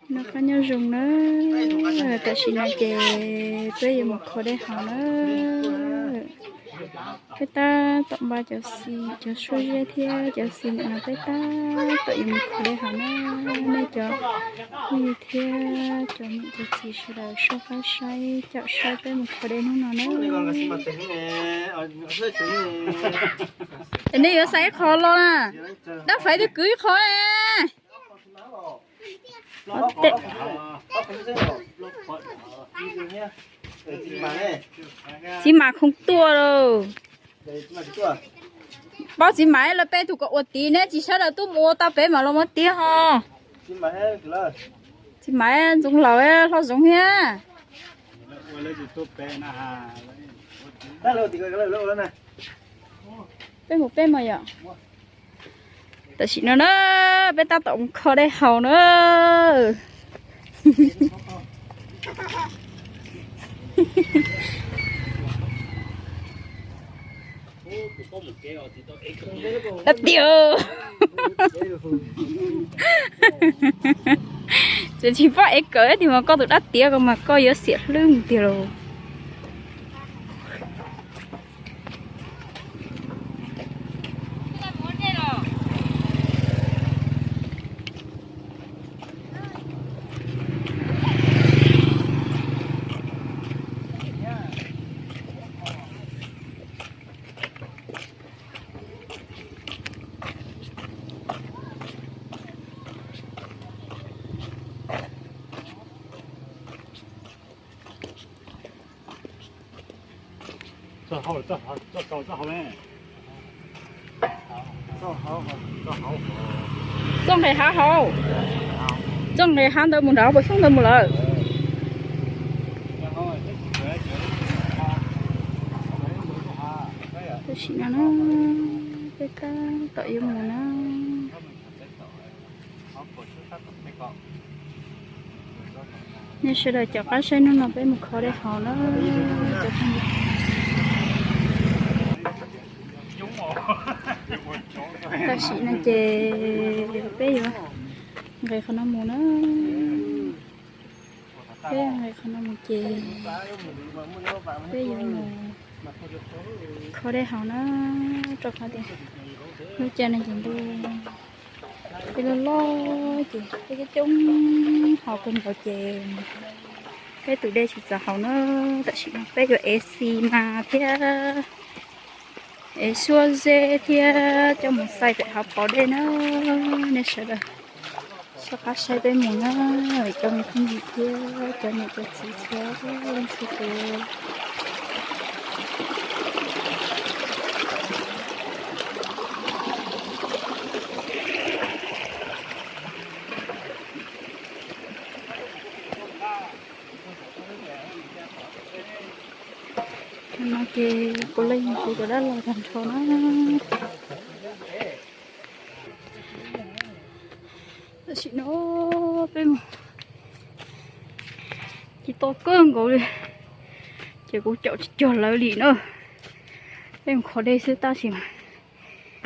Noj qab nyob zoo na, tam sim no ces peb yuav mus kho dej haus na. Peb tab tom npaj cov xim, cov suab zeb thiab cov xim no, peb tab tom yuav mus kho dej haus na. Nej cov phooj ywg thiab cov niam cov txiv sawv daws soj qab saib, caum saib peb mus kho dej hnub no na. Nej yuav xa ib qho los na, dab faiv twb kwv ib qho. Txiv Mam khoov tuaj lauj. Paub Txiv Mam los peb tug kom ua tid, neb tsis sawv daws tuaj mus ua tau peb mam los ua tiag ho. Txiv Mam, Ntxoov Laus, Hlob Zoov thiab. Peb mus peb mas yom. Tam sim no na, peb tab tom mus kho dej haus na. Dab tiag. Tseem tsis pom ev kawm tiag mas koj tus dab tiag ko mas koj yuav xiam hlwb tiag lauj. Txoj nqes hav hauv, txoj nqes hav ntawd mus nrad, puas xyoob ntawd mus lawm. Tam sim no na, peb tab tom yuav mus na. Nej sawv daws caum qab saib hnub no peb mus kho dej haus na. Tam sim no ces peb yuav nqes qhov no mus na. Peb nqes qhov no mus ces peb yuav mus kho dej haus na, rau qhov tias lub caij no ces ntuj peb loj loj ces peb coob coob haus kawg nkaus ces peb tus dej tsis txaus haus na. Tam sim no peb yuav ev xis mas thiab ev suab zeb thiab coj mus xais pem hauv paus dej na. Nej sawv daws soj qab saib peb mus na, cov me phooj ywg thiab cov niam cov txiv txhua leej txhua tus. No ces puav leej kuv cov dab laug tag nrho na. Tam sim no peb mus nce toj kawg nkaus li, ces kuv caum tsis cuag lawv li na. Peb mus kho dej xwb tab sis mas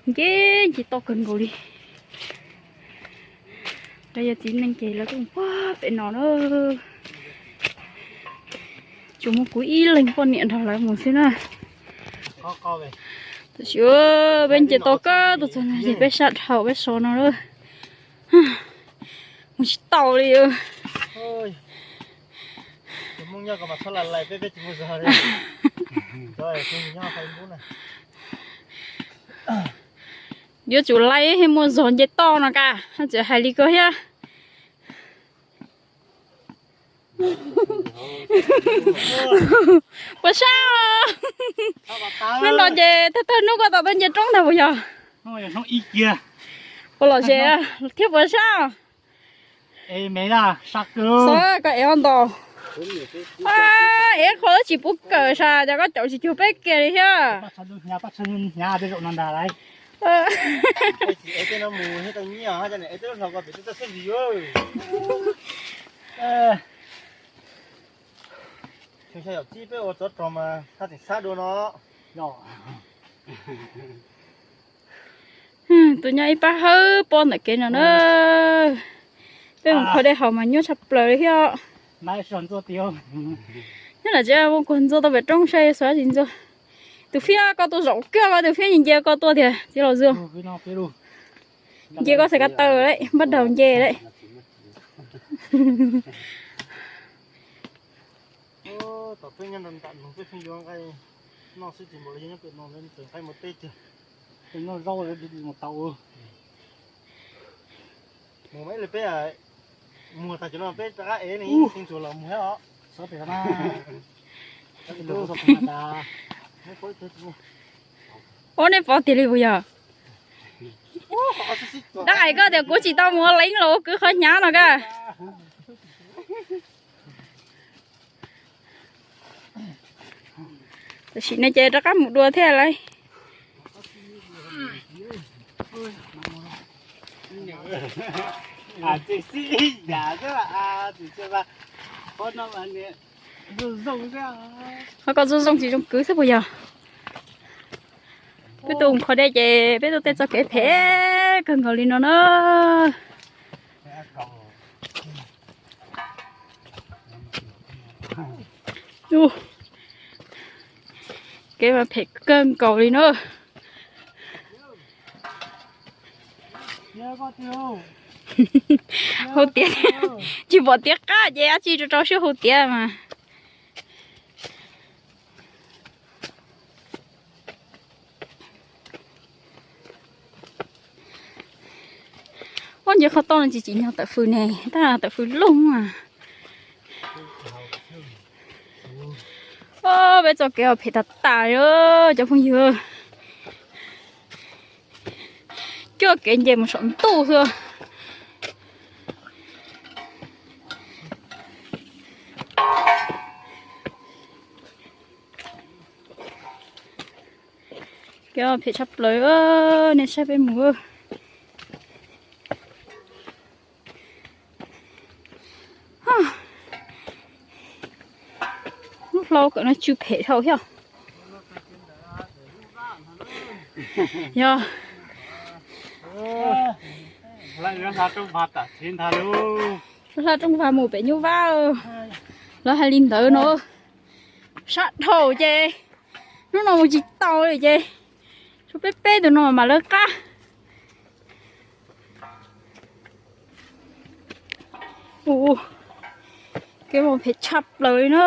nce nce toj kawg nkaus li. Lawv yog txiv neej ces lawv tuaj mus puag pem no na. Tsuas muaj kuv ib leeg poj niam nrog lawv mus xwb na. Tab sis peb nce toj kawg tuaj txog no ces peb sab dhau peb so no lawm. Mus tsis tau li. Yuav tsum lais thiaj muaj zog nce toj no ka, txawm hais li ko thiab. Puas sab? Hnub no ces tag tag hnub koj tau tuaj nce roob ntag puas yog? Puas lom zem thiab puas sab? Xav koj ev ntau. Ev qho tsis pub kawm sas, cas koj caum tsis cuag peb kiag li thiab. Tus nyob ib pab hawb pob ntawm kev no na. Peb mus kho dej haus mas nyuaj tshaj plaws li thiab. Nyob lam tsev mus kov ntxuag tau pem roob saib xav tsis ntxuag. Tus Fiab koj tuaj zaum kiag ko, tus Fiab nce koj tuaj tiag txiv laus Zuag. Nce koj xav kav taw lawm, npaj daus nce lawm. Mus ib le peb muag tag cov no peb rov qab ev ne, xeev tsuas los mus thiab os. Ua nej pov tiag li puas yog? Dab hais koj tias kuv tsis tau mus ua leev los ua kwv qhov hnyav no ka. Tam sim no ces rov qab mus dua thiab lauj. Qhov koj zoo zoo tsis zoo kwv xwb puas yog? Peb tuaj mus kho dej ces peb tuaj tej txoj kev phem kawg nkaus li no na. Kev mas phem kawg nkaus li na. Hu tiav, tsis pom tiav qab ces dab tsi rau rau siab hu tiav mas. Ua nce qhov toj no tsis tsim nyog tawm fws ne, tab tawm fws looj a. Peb txoj kev phem tas tas li cov phooj ywg. Coj kev nce mus saum ntuj xwb. Kev phem tshaj plaws, nej saib peb mus. Lub hlau kawm no tsw phem dhau thiab. Yog lub hlau rooj vag mus pem nyuj vab, lawv hais li ntawd no. Sab dhau ces hnub no mus tsis tau li ces tshuav peb peb tus no mam lawv qab. Ua kev phem tshaj plaws li na.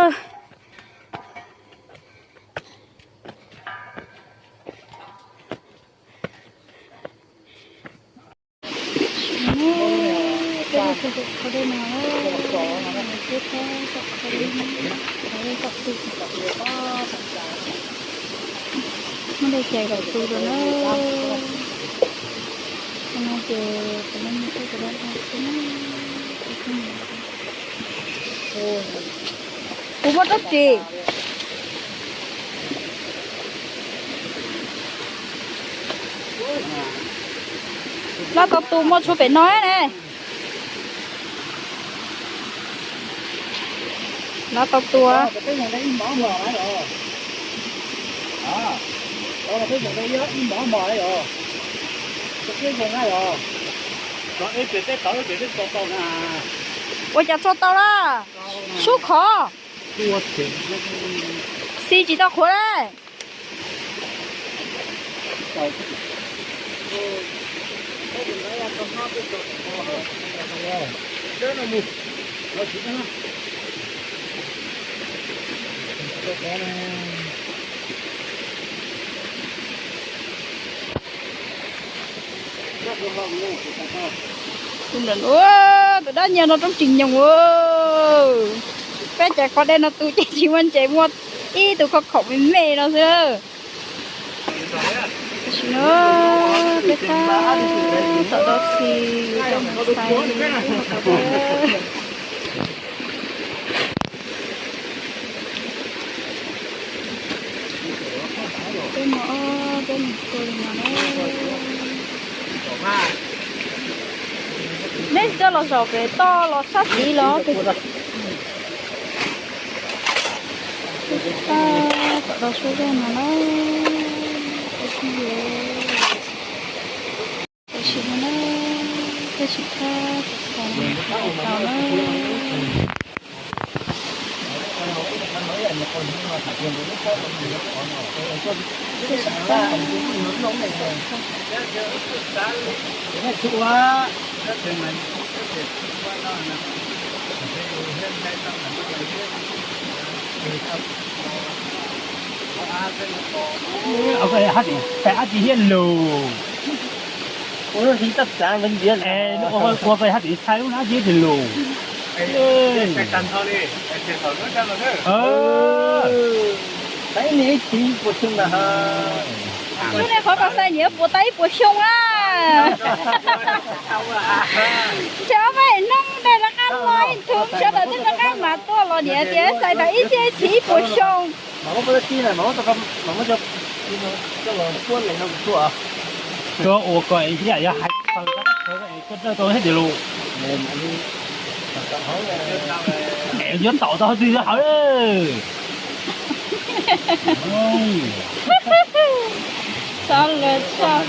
Muab dej cais kom tu rau na. Qhov no ces kuv muab rab ris. Lab tau tus muaj tshuav pem no ne. Lab tau tus. Ua cas tso tau lawm? Sub khov. Xi tsis tau qhuav li. Tus dab nyiag no roob tsis nyoos. Peb cais qhov dej no tu ces tsis muaj ntses, muaj ib tug khob khaum me me no xwb. Tam sim no peb tab tom tau xi yus coj mus xaiv. Peb mus, peb mus tua li no na. Neb coj los zaum pem toj los sab tid los. Peb tab tom tau suab zog no na. Tam sim no na, Sim khab tau na. Hab tsis hiab lug. Ua koj hab tsis txhais lub nab tsis hiab lug. Lub ne qhov ko xav nyiam puas tau ib puas xyoo na. Ntshe ob peb hnub tej rov qab los ib thum, sawv daws twb rov qab mas tuaj los niam tias xais tau ib txhiab ib txhis ib puas xyoo. Tsuas ua ko ib yam yog hais koj dawj tau thiab tias lus. Yuav tau tau twg hawv. Txhob lawv txhob.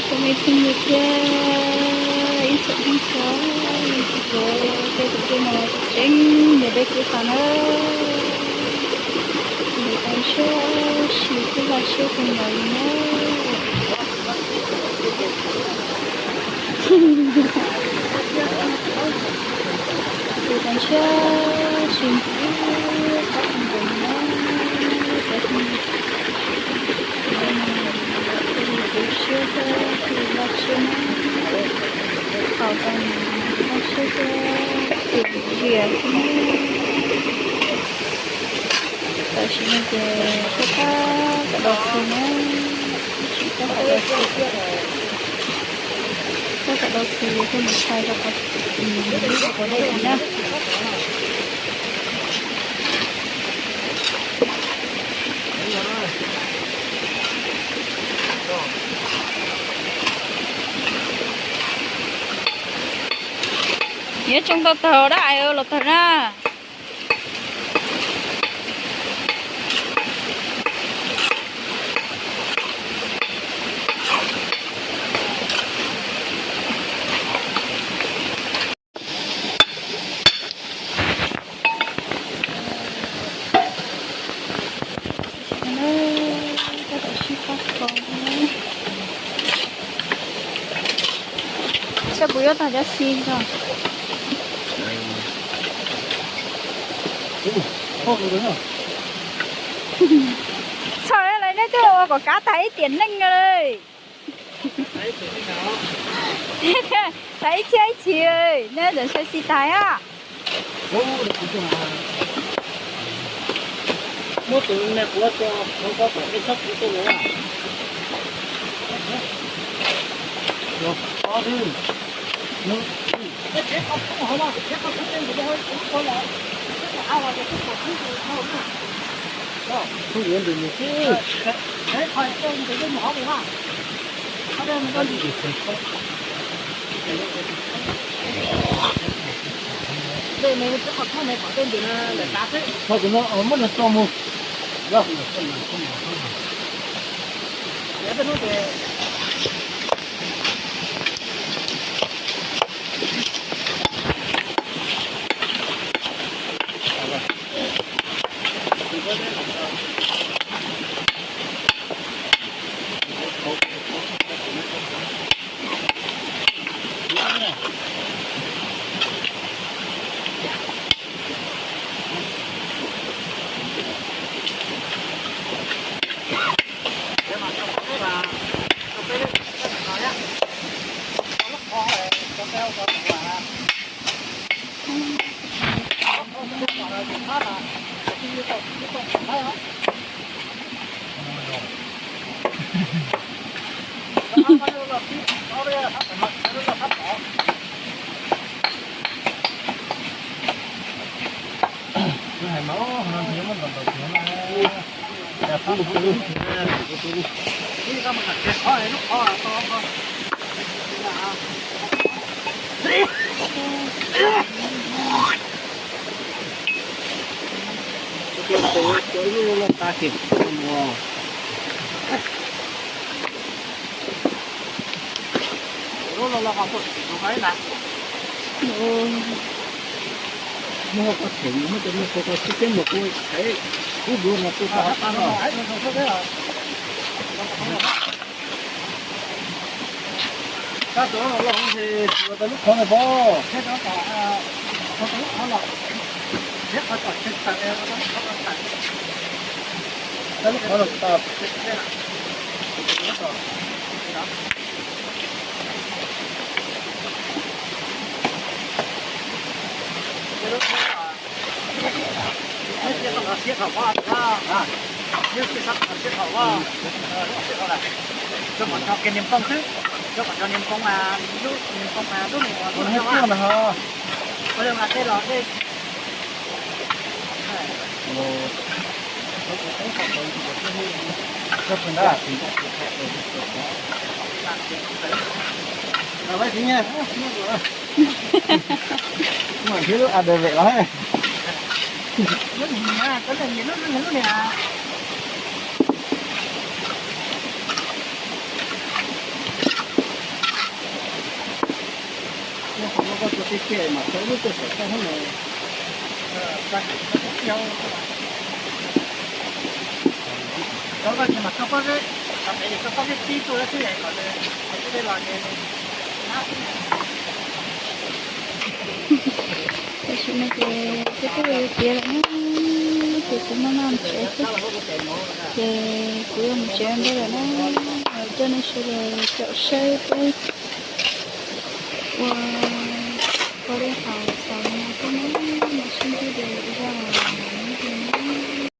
Tus me phooj ywg thiab ib tsoom phooj ywg, kuv tej tus kheej no tseem nyiam peb kwv tas na. Kuv tau ntshiab si kuj vaj siab kawg nkaus li na. Kuv tau ntshiab si ntxiv qab kawg nkaus li na. Cov phooj ywg, kuv siab thiab kuv vaj siab na. Thaum tau vaj siab thiab txias ntsia xwb na. Tam sim no ces peb tab tom dau txi na, tab tom dau txi thiab, tab tom dau txi thiab mus txhais rau qhov, rau qhov dej na. Yuav tsoo tau tawg dab ais los tawg na. Sib pab ko, saib puas yuav tag cov xi ko. Txhawj lawm, neb twb ua kom kav tag ib tiam neej no li. Tag ib txhiab ib txhis, neb tseem saib xi tag a. Muab tus me quav tso hauv ko kom peb txhob kuv tuaj los. Muab nws tso mus. Tam sim no ces kuv twb yuav tiav lawm na, ces kuv maj maj mus tsev xwb. Ces kuv yuav mus tsev ntawd lawm na, coj nej sawv daws caum saib peb ua